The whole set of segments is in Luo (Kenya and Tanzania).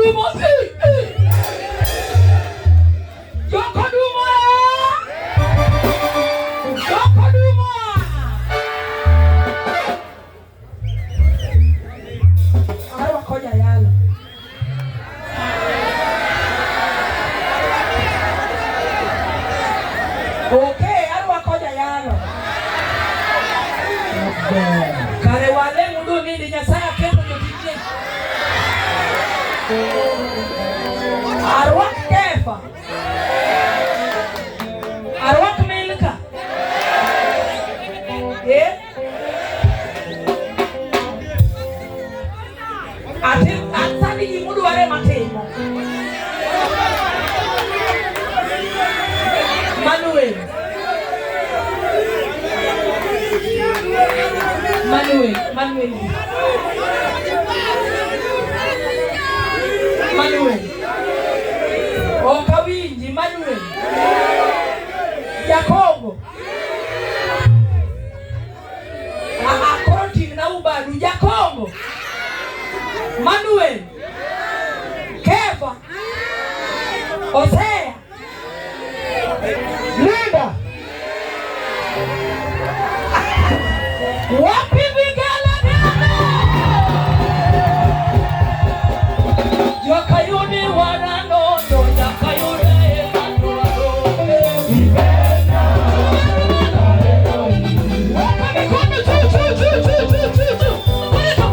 Jokodumo. Jokodumo. Jokodumo. Arwako jayalo. Okay, arwako jayalo. Kare walem udu nindi Nyasaye aketo jotichne. Arwak Kefa. Arwak Milka. Eh? Atim asani gimudware matimo. Manuel. Manuel, Manuel. Manuel. Ok awinji, Manuel. Jakongo. Ah, koro ting'na ubadu Jakongo. Manuel. Kefa. Hosea. Linda. Wapi vigelegele? Jakayuni wananondo, jakayune madwaro. Weka mikono juu juu juu juu juu juu juu. Kulika.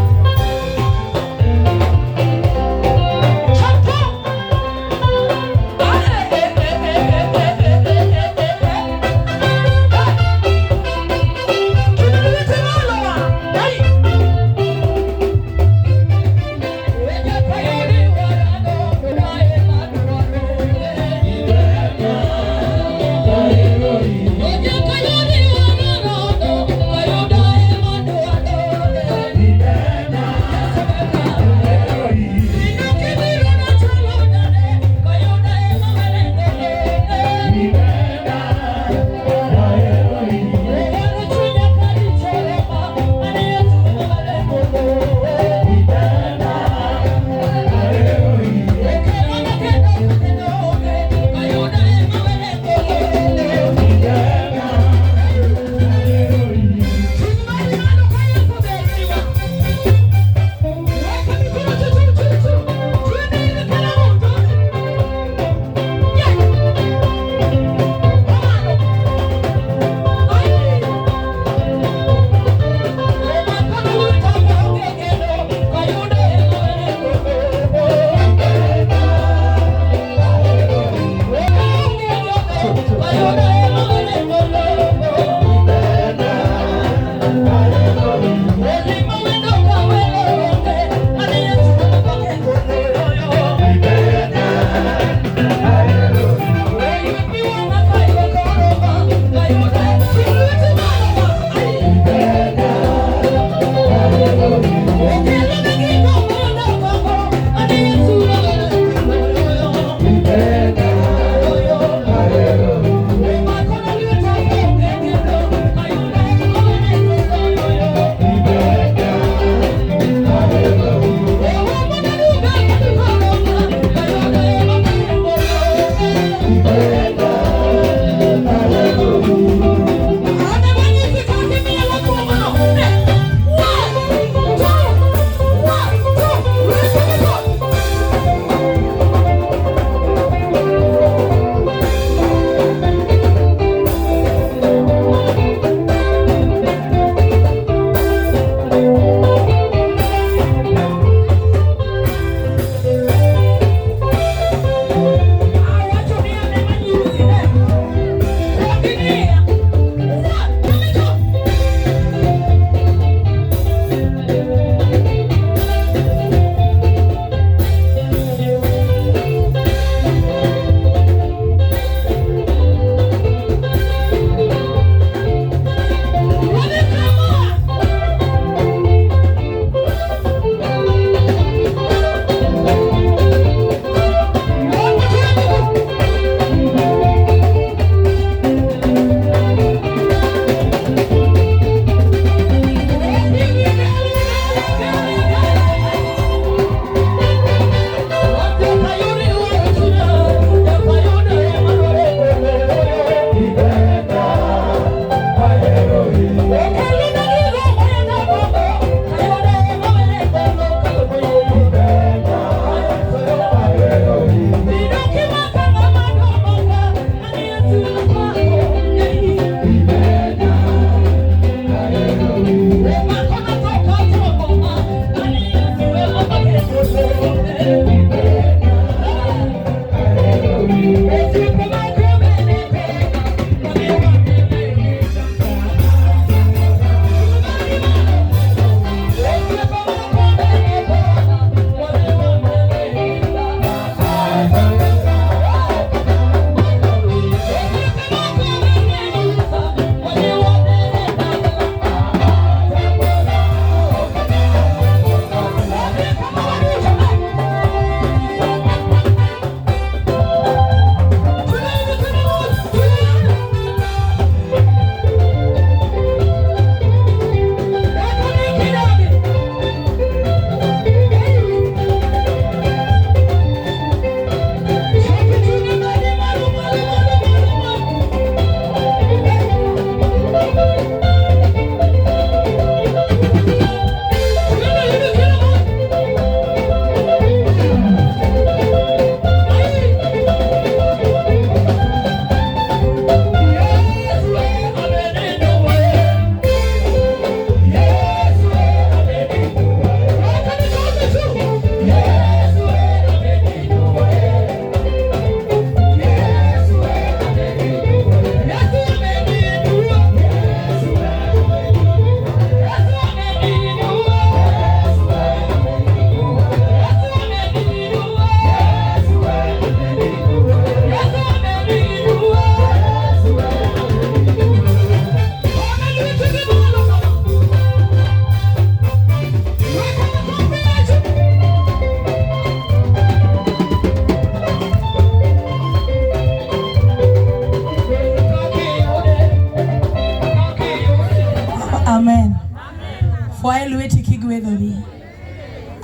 Chapo. Ale.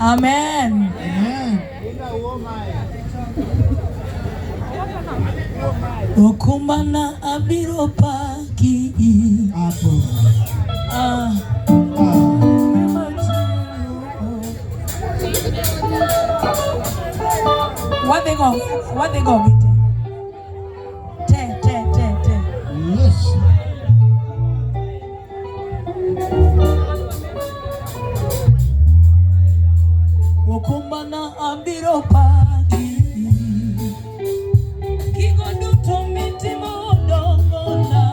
Amen. Amen. Okumbana abiro paki. Hapo. Ah. Ah. Wadhi go, wadhi go gi te. Te, te, te, te. Yes. Okumbana abiro paki. Gigo duto mitimo dongona.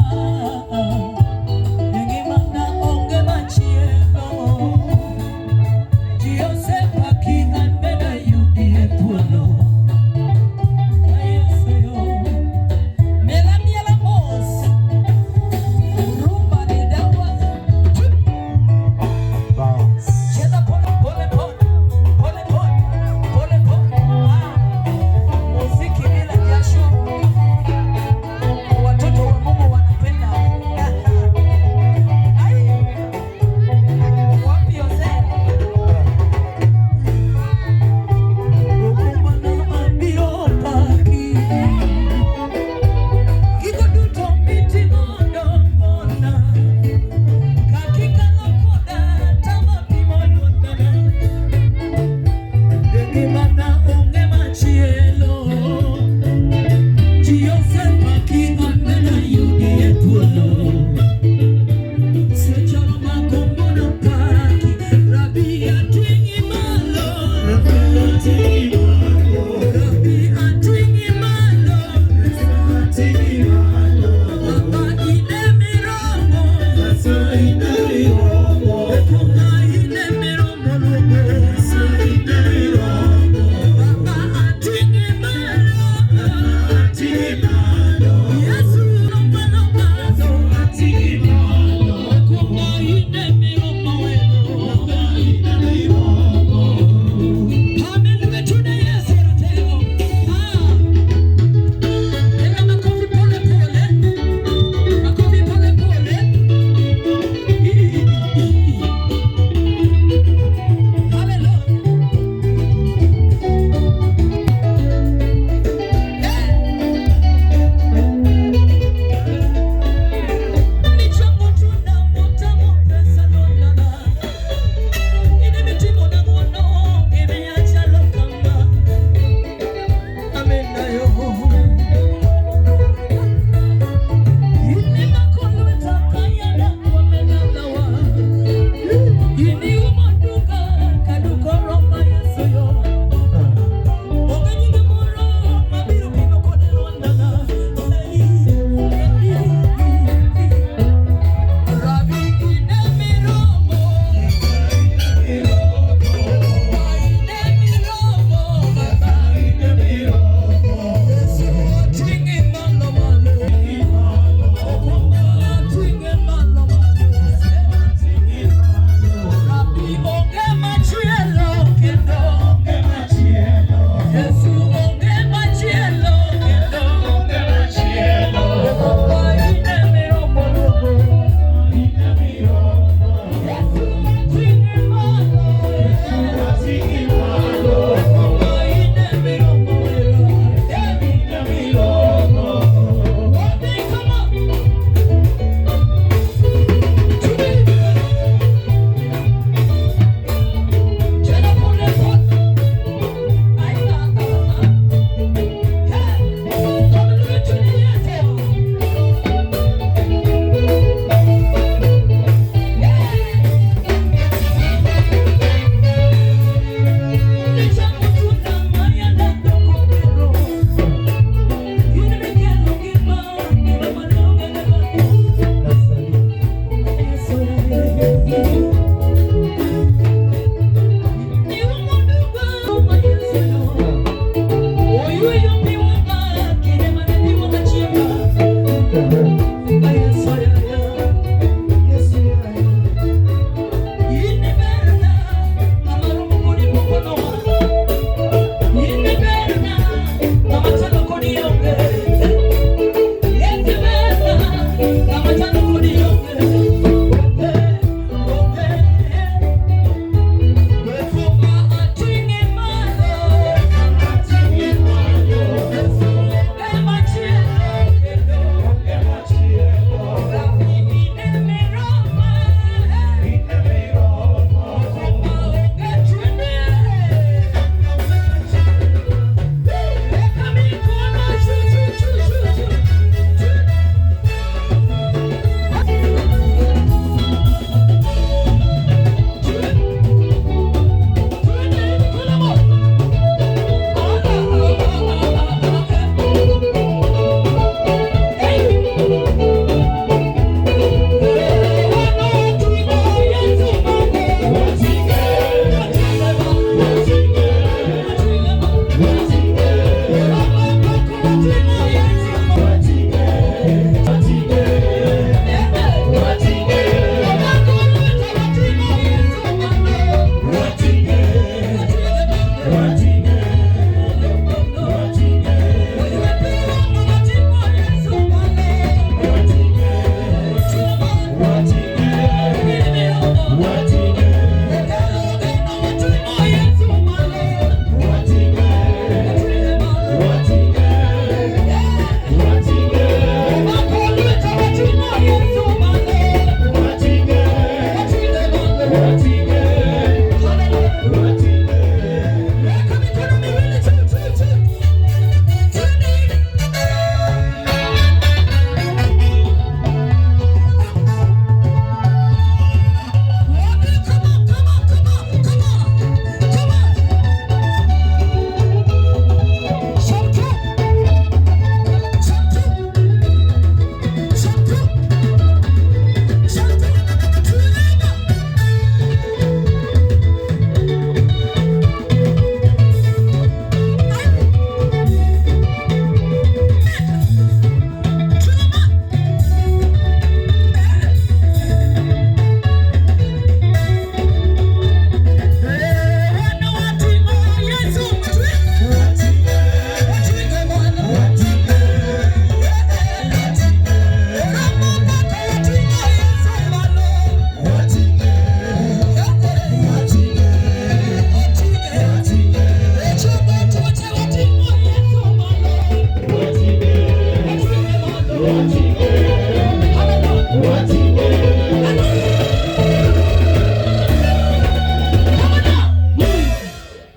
E ngimana onge machielo. Ji osepaki an bende ayudie thuolo. Yesu yo. Miel amiela mos. Rumba ni dawa. Bounce. Cheza pole pole pole pole pole pole pole.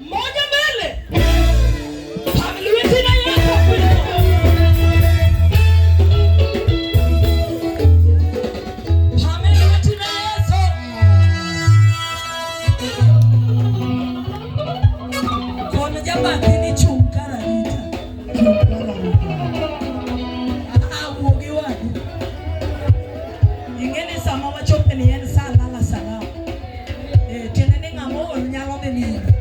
Moja mbele. Familia tena yako. Familia tena Yesu. Kono jabati ni chung kararita. Awuogi wadu. Ing'e ni sama wachope ni en sa lala salama. Eh, tiende ni ng'ama ool nyalo dhi nindo.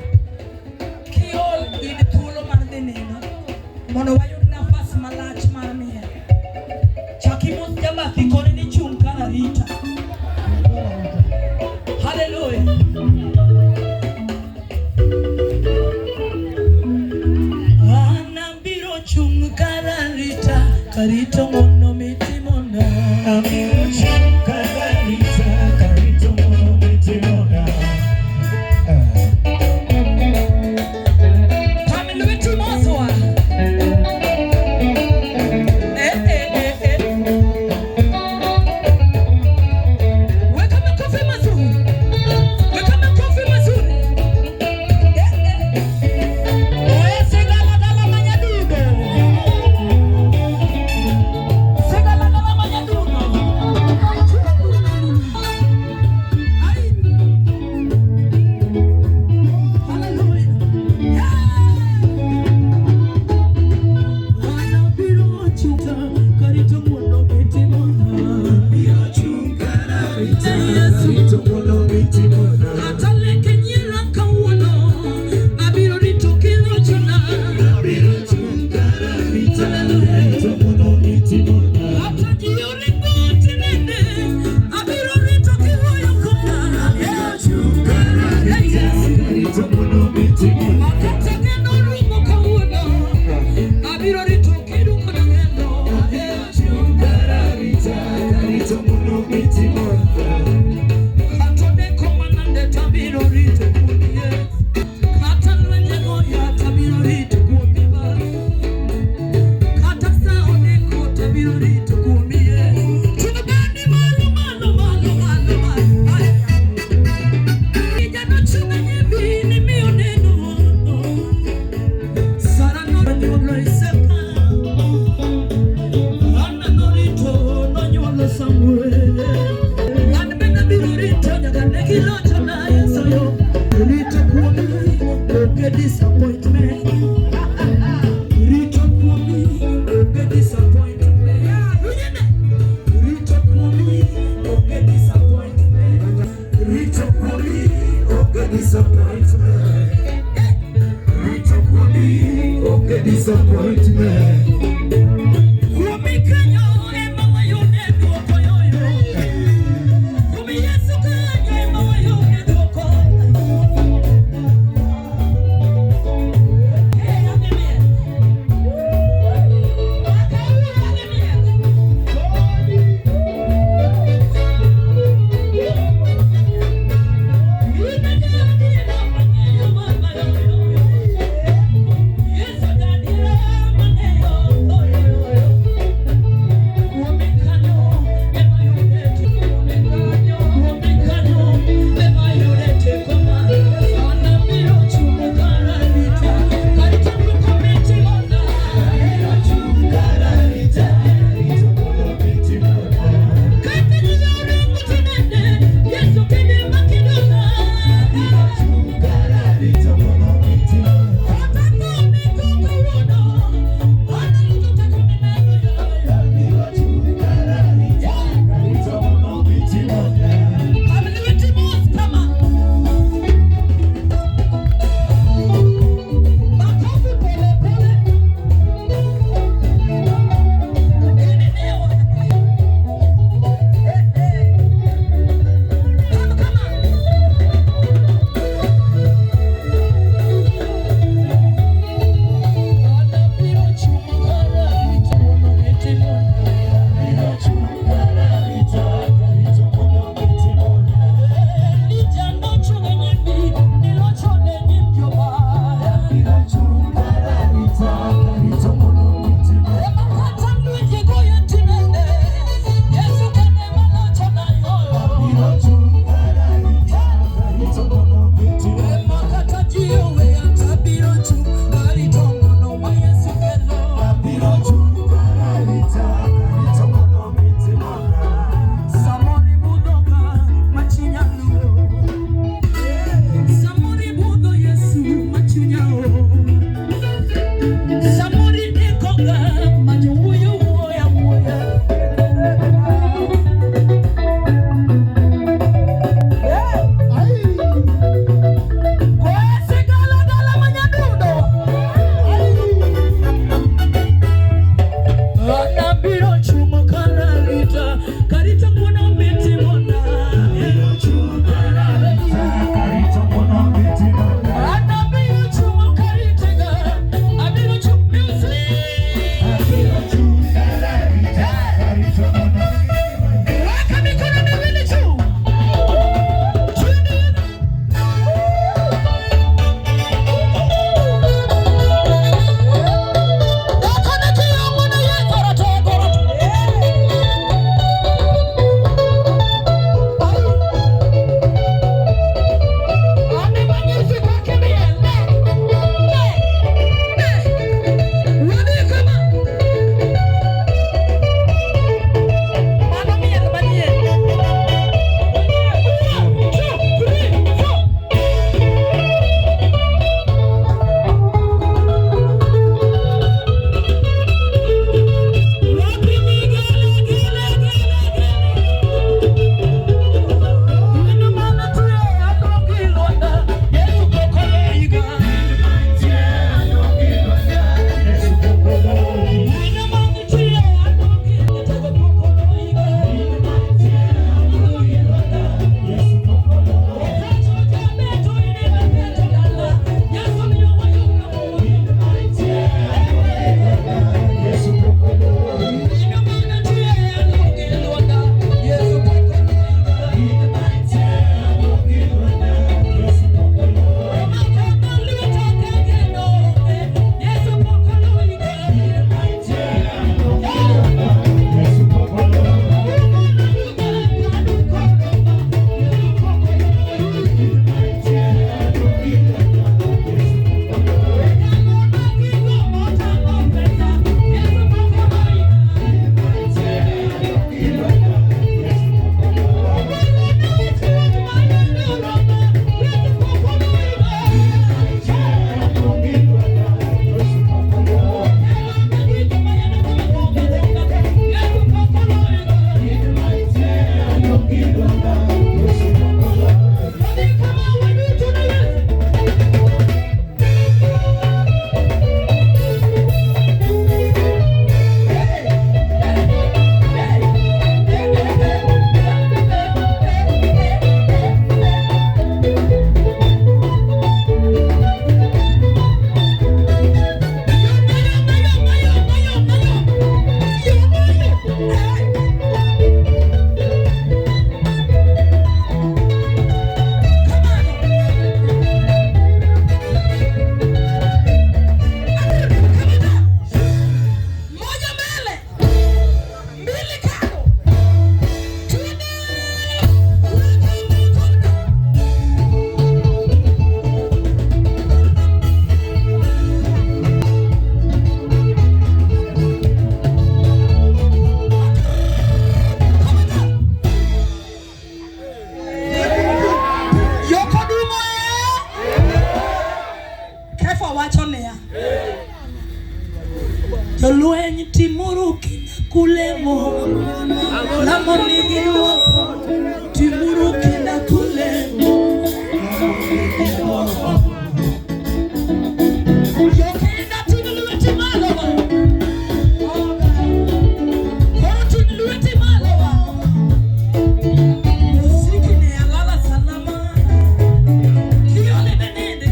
Kiol in thuolo mar dhi nindo mondo wayud nafas malach mar miel. Chak imos jabathi koni ni chung kar arita. Hallelujah. An abiro chung kar arita, karito ng'wono mitimona. Abiro chung kar arita, karito ng'wono mitimona. Pam lweti moswa. Eh, eh, eh, eh. Weka makofi mazuri. Weka makofi mazuri. Eh, eh. Oye, sigalagala manyadudo. Sigalagala manyadudo. Ai. Hallelujah. Yeah. Abiro chung kar arita, karito ng'wono mitimona. Abiro chung kar arita, karito ng'wono mitimona. Abiro chung kar arita, karito ng'wono mitimona. Abiro rito kiduko na ng'endo. Abiro chung kar arita, karito ng'wono mitimona. Kata manande tabiro rito kuomie. Kata lwenje goya tabiro rito kuomi ba. Kata sa odeko tabiro rito kuomie. Tunabani malo malo malo malo malo. Ay. Kijana chunga nyimbi ni miyo neno. Sara no nyuolo Isaka. Hana norito nonyuolo Samuel. An bende abiro rito nyaka ne gilochona Yesu yo. Rito kuomi onge disappointment. Rito kuomi onge disappointment. Winjine? Rito kuomi onge disappointment. Rito kuomi onge disappointment. Rito kuomi onge disappointment. Kuomi kanyo ema wayude dwoko yoyo. Kuomi Yesu kanyo ema wayude dwoko. Samoro idekoga ma jowuoyo wuoyo awuoya. Ai. Koa sigala gala manyadundo. Anabiro chung' kararita, karita ng'wono mitimona. Anabiro chung' karitega, abiro chung' music. Weka mikono miwili juu. Twende. Moja mbele, mbili kando, twende. Weka mikono. Yokodumo eh? Kefa wacho niya, jolweny timuru kinda kulemo, lamo nigi dwoko, timuru kinda kulemo. Jokinda ting' lweti malo wa. Koro ting' lweti malo wa. Muziki ni alala salama. Kiole benende.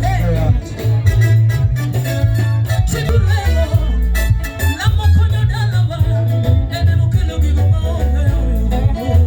Hey. Tibulelo, lamo konyo dalawa, ene mokelo gigo maonge oyo.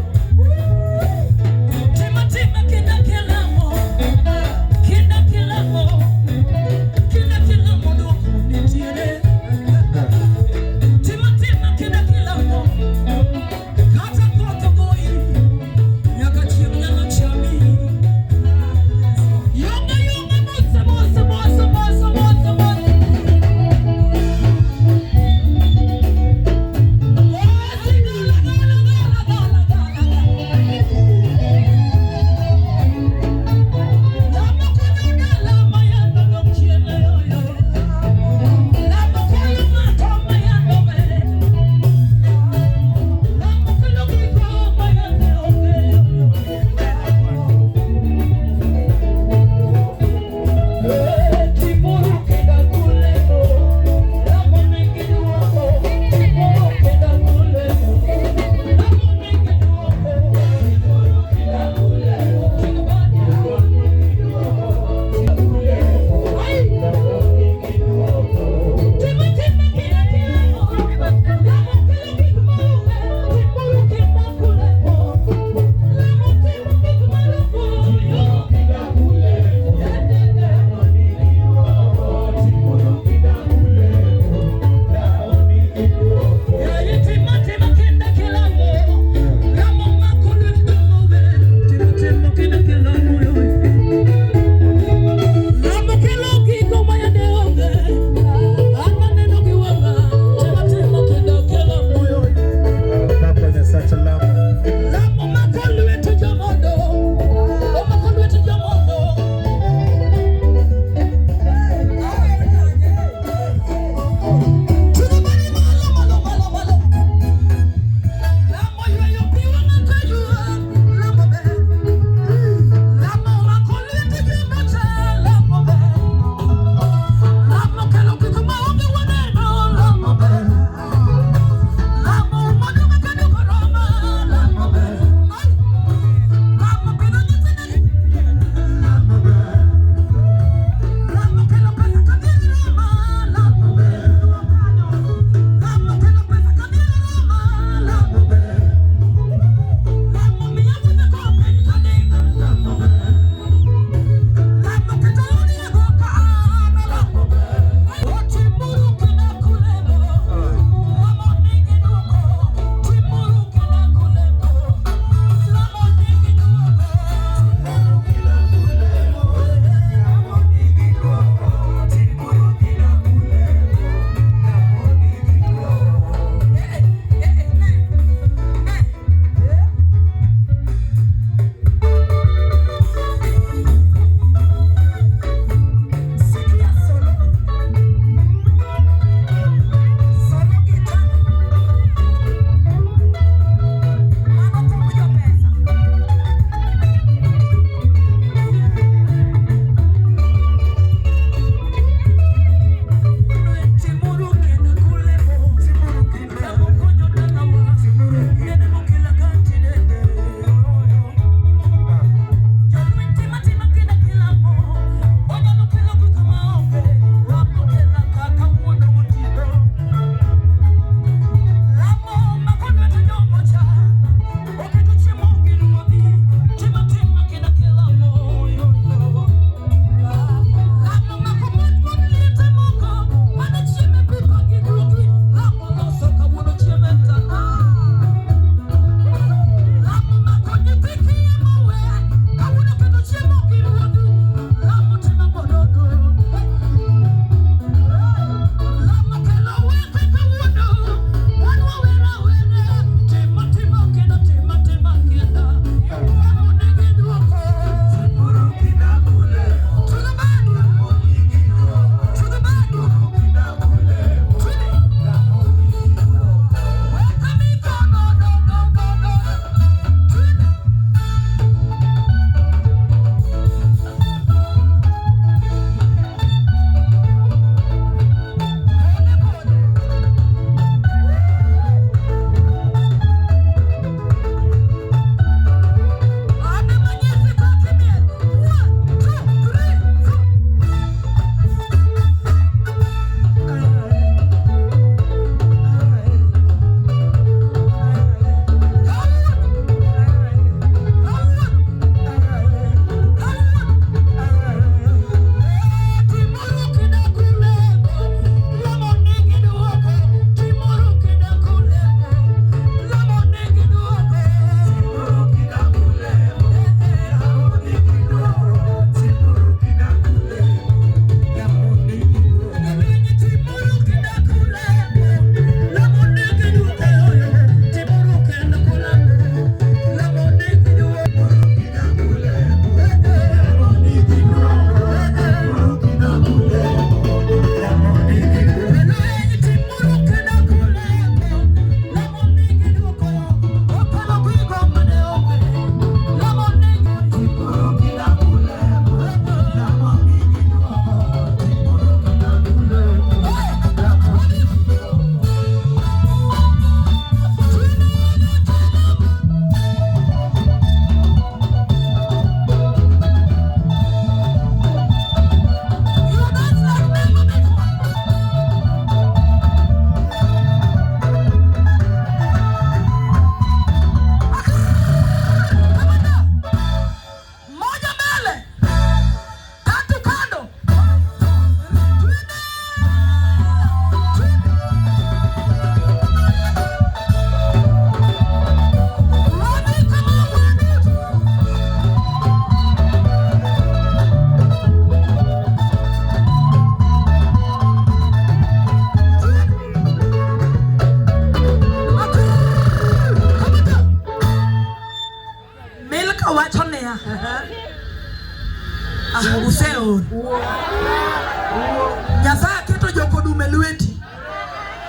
Nyasaye aketo jokodume lweti.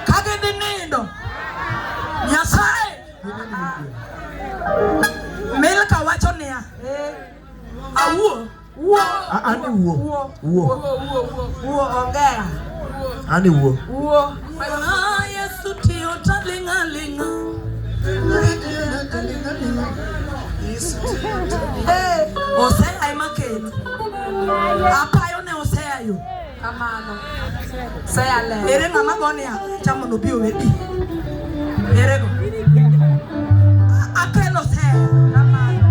Ka gidhi nindo. Nyasaye. Milka wacho niya. Awuo. Wuo. Ani wuo. Wuo. Wuo ongea. Ani wuo. Wuo. Ah, Yesu tiyo talinga linga. Eh, Osea ema kelo. Apayo ne osea yo. kamano. Seya ler. Ere ng'ama gone acha mondo obi owedi. Ere go. Akelo sea. Kamano.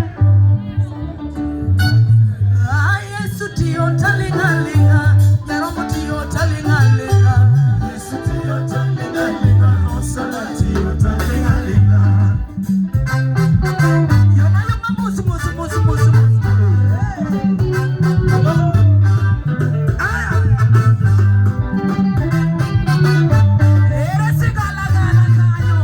Ah, Yesu tiyo talinga linga. Nyaromo tiyo talinga linga. Yesu tiyo talinga linga, Osana tiyo talinga linga. Yoma yoma mos mos mos mos mos. Ah. Ere sigala gala kanyo.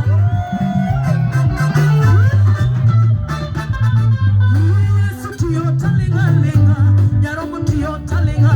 Yesu tiyo talinga linga. Nyaromo tiyo talinga.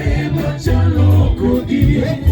Onge machalo kodi.